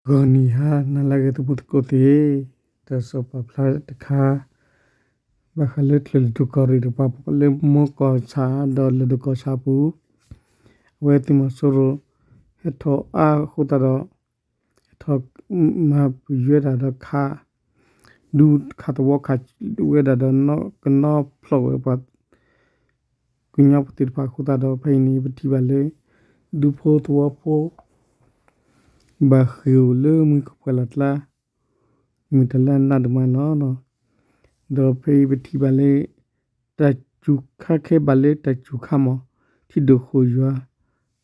ဂီၤနံၤဟါနၤလၢအဂ့ၤ သုမုၢ်သကိးသ့ၣ်, တၢ်ကစီၣ်ပာ်ဖျါတခါ ဘၣ်ဃးလၢ ကၠဲၤလွဲၢ်ဒိၣ်ကီၢ်ရ့ၣ်တကပၤ လၢမိၢ်ကီၢ်ဆၣ် ဒီးလၢၢ်ဒိၣ်ကီၢ်ဆၣ်အပူၤ, အဝဲသုးမီၤစိရိၤ ဟဲထီၣ်အါအဃိသတးဒီး ဟဲထီၣ်မၤပယွဲတၢ်ဒီးခး ဒူခးသဝီခးဝဲဒၣ်ဒီး ကနီၣ်ဖျိးဝဲပှၤ ကညီဖိသ့ၣ်တဖၣ်အဃိသတးဒီး ဖဲအံၤန့ၣ် ပထံၣ်ဘၣ်လၢ ဒူဖိသဝီဖိ ဘၣ်ဃ့ၢ်အိၣ်လၢမုၢ်ကပှဲၤလီၤကျါ မ့ၢ်တၢ်လၢအနးဒိၣ်မးန့ၣ်လီၤ. ဒီးဖဲအံၤပထံၣ်ဘၣ်လၢ တၢ်စူၤခါခဲဘၣ်လၢတၢ်စူၤခါမး ထံဒိၣ်ဃိၣ်ယွၤ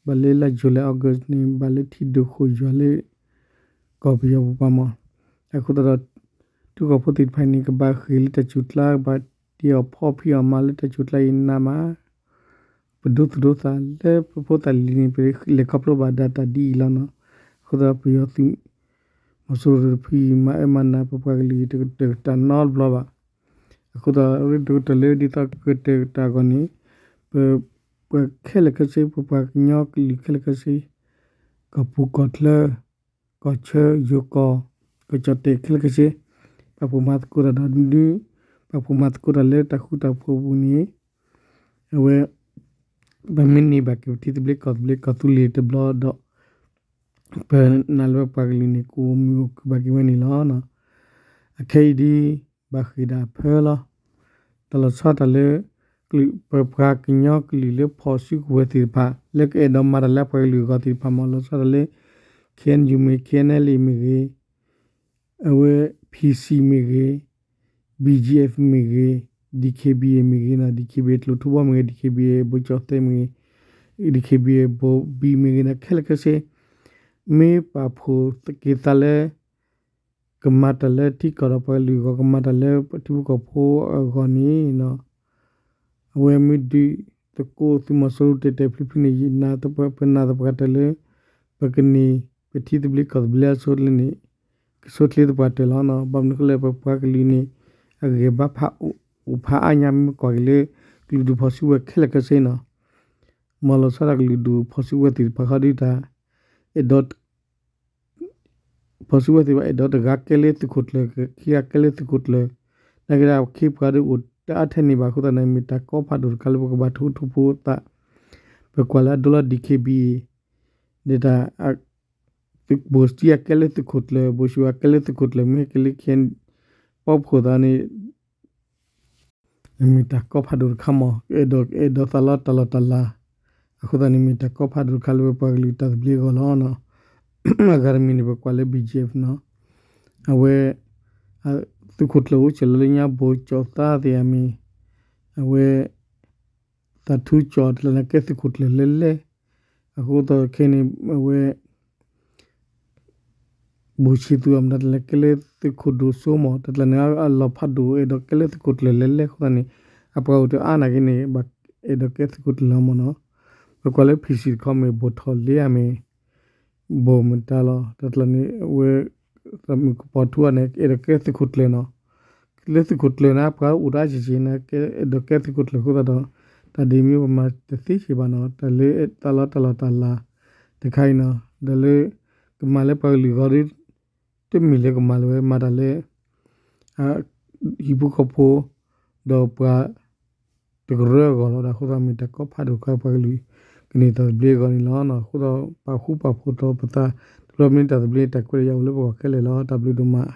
ဘၣ်လၢလါ July August န့ၣ် ဘၣ်လၢထံဒိၣ်ဃိၣ်ယွၤလၢ ကီၢ်ပယီၤပူၤပှၤမး, အဃိသတးဒီး ထံဖိကီၢ်ဖိသ့ၣ်တဖၣ်န့ၣ် ကဘၣ်ဃ့ၢ်လၢတၢ်စူၤကျါ ကဘၣ်တ့အီၣ်ဖီအီၣ်ဖံးအီၣ်မၤလၢတၢ်စူၤကျါအံၤနးမး ပဒိသူၣ်ဒိသးလၢပဖိသၣ်လံၤန့ၣ် ပလဲၤခီဖျိဘၣ်ဒၣ်တၢ်ဒ်အံၤလီၤန့ၣ်, အဃိသတးပယီၤသုး မီၤစိရိၤတဖုအံၤ မၤအၢမၤနးပပှၤကလုာ်အံၤ တကတၢၢ်နီတဘျီဘၣ်. အဃိသတး ဒ်သိးကတၢၢ်လၢဒ်သိးကကတၢၢ်အဂီၢ်န့ၣ် ပ ပှၤခဲလၢာ်ခဲဆ့ ပပှၤကညီကလုာ်ခဲလၢာ်ခဲဆ့ ကီၢ်ပူၤကီၢ်ချၢ ကီၢ်ဆၢယိၤကီၢ် ကီၢ်ကၠီၣ်တဲၣ်ခဲလၢာ်ခဲဆ့ ပာ်ဖှိၣ်မၤသကိးတၢ်ဒီးဒု ပာ်ဖှိၣ်မၤသကိးတၢ်လၢတၢ်ဃူတၢ်ဖိးအပူၤန့ၣ် အဝဲ ပမ့ၢ်န့ၢ်ဘၣ်က့ၤပထံသဘျ့ကီၢ်သဘျ့ကီၢ်သူလ့ၤတဘျီဒီး ပနာ်လၢပပှၤကလုာ်န့ၣ် ကအိၣ်မုာ်အိၣ်ခုၣ်ဘၣ်က့ၤဝဲန့ၣ်လီၤ. အခဲအံၤဒ် ဘၣ်ဃ့ၢ်ဒၣ်အဖၢလီၤ. တၢ်လီၤဆီဒၣ်တၢ်လၢ ပပှၤကညီကလုာ်လၢဖီၣ်စုကဝဲၤသ့ၣ်တဖၣ် လၢကအဲၣ်ဒိးမၤတၢ်လၢအပှၤကလုာ်အဂီၢ်သ့ၣ်တဖၣ်မး လီၤဆီဒၣ်တၢ်လၢ KNU မ့ၢ်ဂ့ၤ KNLA မ့ၢ်ဂ့ၤ အဝဲ PC မ့ၢ်ဂ့ၤ BGF မ့ၢ်ဂ့ၤ DKBA မ့ၢ်ဂ့ၤန့ၣ် DKBA ကျိၤထူဘီမ့ၢ်ဂ့ၤ DKBA ဘိၣ်ကၠီၣ်သဲးမ့ၢ်ဂ့ၤ DKBA ဘိၣ်ဘံၣ်မ့ၢ်ဂ့ၤန့ၣ် ခဲလၢာ်ခဲဆ့ မ့ၢ်ပာ်ဖှိၣ်သက့ၤသးလၢ ကမၤတၢ်လၢထံကီၢ်ဒီးပှၤကလုာ်အဂီၢ် ကမၤတၢ်လၢထံဖိကီၢ်ဖိအဂီၢ်န့ၣ် အဝဲမ့ၢ်ဒုးသကိးသုးမီၤစိရိၤတဲာ်တဲာ်ဖျုးဖျုးန့ၣ် ယနာ်သပှၢ် ပနာ်သပှၢ်တၢၢ်လၢ ပကန့ၢ်ပထံသဘျ့ကီၢ်သဘျ့အဆိန့ၣ် ကဆိချ့သပှၢ်တၢၢ်လီၤ. ဘၣ်မနုၤဃိလဲၣ် ပပှၤကလုာ်န့ၣ် အဂံၢ်ဘါဖးအိၣ်ဖးအါညါ မ့ၢ်ကွၢ်က့ၤလၢ ကလုာ်ဒူၣ်ဖီၣ်စုကဝဲၤခဲလၢာ်ခဲဆ့န့ၣ် မ်လီၤဆီဒၣ်ကလုာ်ဒူၣ်ဖီၣ်စုကဝဲၤသ့ၣ်တဖၣ်ဃီဒုးတၢ် အဲၣ်ဒိး ဖီၣ်စုကဝဲၤသ့ၣ်တဖၣ် အဲၣ်ဒိးတဂၤကဲလၢသုးခိၣ်ကျၢၢ် ခံဂၤကဲလၢသုးခိၣ်ကျၢၢ် နာ်က့ဒၣ်ခ့ပှၤဒုးအိၣ်တအါထဲန့ၣ်ဘၣ်အဃိသတးန့ၣ် မ့ၢ်တၢ်ကီဖးဒိၣ်တခါလၢပကဘၣ်ထိၣ်ထိၣ်ဖိသး ပကွၢ်လၢအဒိလီၤ DKBA ဒ်တၢ် ဘိၣ်စံအကဲလၢသုးခိၣ်ကျၢၢ် ဘိၣ်စံအကဲလၢသုးခိၣ်ကျၢၢ် မ့ၢ်ဟဲက့ၤလၢ ခဲ ပီၣ်ဖှိၣ်သးန့ၣ် မ့ၢ်တၢ်ကီဖးဒိၣ်တခါမး အဲၣ်ဒိး အဲၣ်ဒိးသးလီတၢ်လီၢ်တၢ်လၤ အဃိသတးန့ၣ် မ့ၢ်တၢ်ကီဖးဒိၣ်တခါလၢပပှၤကလုာ်တၢ်သဘျ့အဂီၢ်လီၤ. အဂၤတမံၤန့ၣ် ပကွၢ်လၢ BGF န့ၣ် အဝဲ သုးခိၣ်ကျၢၢ်အိၣ်ဆဲးလၢညါ ဘိၣ်ကၠီၣ်သးသ့ၣ်အမံၤ အဝဲ သးထူကၠီၣ်တလၢန့ၣ်ကဲသုးခိၣ်ကျၢၢ်လဲၣ်လဲၣ် အဃိသတးခဲအံၤန့ၣ် အဝဲ ဘိၣ်ဆံသူအမတၤတလၢကဲလၢသုးခိၣ်ဒိၣ်စိမး တၢ်တလၢန့ၣ် အလီၤဖးဒိၣ် အဲၣ်ဒိးကဲလၢသုးခိၣ်ကျၢၢ်လဲၣ်လဲၣ်အဃိသတးန့ၣ် အပှၤအိၣ်တအါနာ်က့န့ၣ် ဘၣ်အဲၣ်ဒိးကဲသုးခိၣ်ကျၢၢ်လီၤမးန့ၣ်. ပကွၢ်လၢ PC တခီမ့ၢ် ဘိၣ်ထီၣ်လ့အမ့ၢ် ဘိၣ်မတၤလီၤ တၢ်တလၢန့ၣ် အဝဲ သးမုၣ်ကပီၤထူအန့ၣ် အဲၣ်ဒိးကဲသုးခိၣ်ကျၢၢ်န့ၣ် လၢသုးခိၣ်ကျၢၢ်န့ၣ် ပှၤအိၣ်တအါကဲကဲန့ၣ် အဲၣ်ဒိးကဲသုးခိၣ်ကျၢၢ်အဃိသတးဒီး တၢ်ဒ်မ့ၢ်ပမၤတသ့စ့ၢ်ဘၣ်န့ၣ် တၢ်လၢသးလီတၢ်လီၢ်တၢ်လၤ တခါအံၤန့ၣ် ဒီးလၢ ကမၤလၢပှၤကလုာ်အဂီၢ်ဒီး တမ့ၢ်လၢကမၤလၢၤဝဲ မၤတၢ်လၢ ဟံၣ်ဖိဃီဖိ ဒီးပှၤ တကရၢအဂီၢ်လီၤ. ဒီးအဃိသတးမ့ၢ်တၢ်ကီဖးဒိၣ်တခါ ပှၤကလုာ်ကန့ၢ်တၢ်သဘျ့အဂီၢ်န့ၣ်လီၤ. အဃိသတး ပာ်ဃူပာ်ဖိးဒီးပသး တဘျီမ့ၢ်တၢ်သဘျ့ တၢ်ခွဲးတၢ်ယာ်အိၣ်လၢပဂီၢ်ခဲလၢာ်လီၤ. တၢ်ဘျုးဒိၣ်မး.